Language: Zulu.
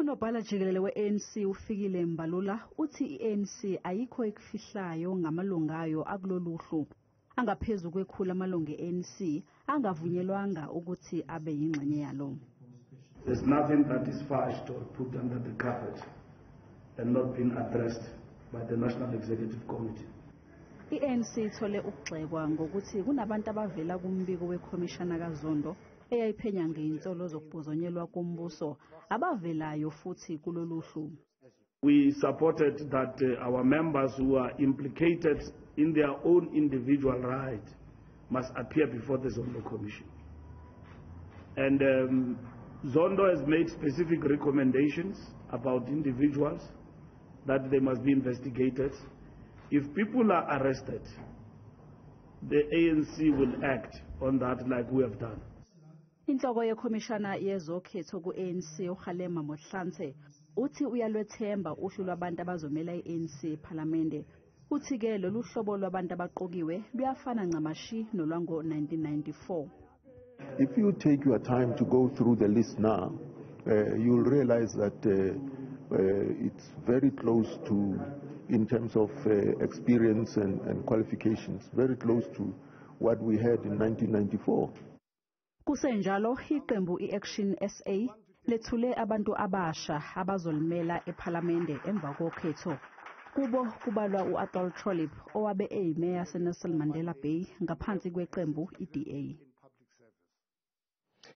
Unobhala jikelele we-ANC uFikile Mbalula uthi i-ANC ayikho ekufihlayo ngamalungu ayo akulolu hlu. Angaphezu kwekhulu amalungu e-ANC angavunyelwanga ukuthi abe yingxenye yalo. There's nothing that is fudged or put under the carpet and not been addressed by the National Executive Committee. I-ANC ithole ukugxekwa ngokuthi kunabantu abavela kumbiko wekhomishana kaZondo eyayiphenya ngezinsolo zokubhozonyelwa kombuso abavelayo futhi kulolu hlu. We supported that our members who are implicated in their own individual right must appear before the Zondo Commission. And Zondo has made specific recommendations about individuals that they must be investigated. If people are arrested, the ANC will act on that like we have done. Inhloko yekhomishana yezokhetho ku-ANC uKgalema Motlanthe uthi uyalwethemba uhlu lwabantu abazomela i-ANC ePhalamende. Uthi-ke lolu hlobo lwabantu abaqokiwe luyafana ncamashi nolwango-1994. If you take your time to go through the list now, you'll realize that it's very close to, in terms of experience and qualifications, very close to what we had in 1994. Kusenjalo, iqembu i-Action SA lethule abantu abasha abazolimela ePhalamende emva kokhetho. Kubo kubalwa u-Athol Trollip owabe eyimeya yaseNelson Mandela Bay ngaphansi kweqembu i-DA.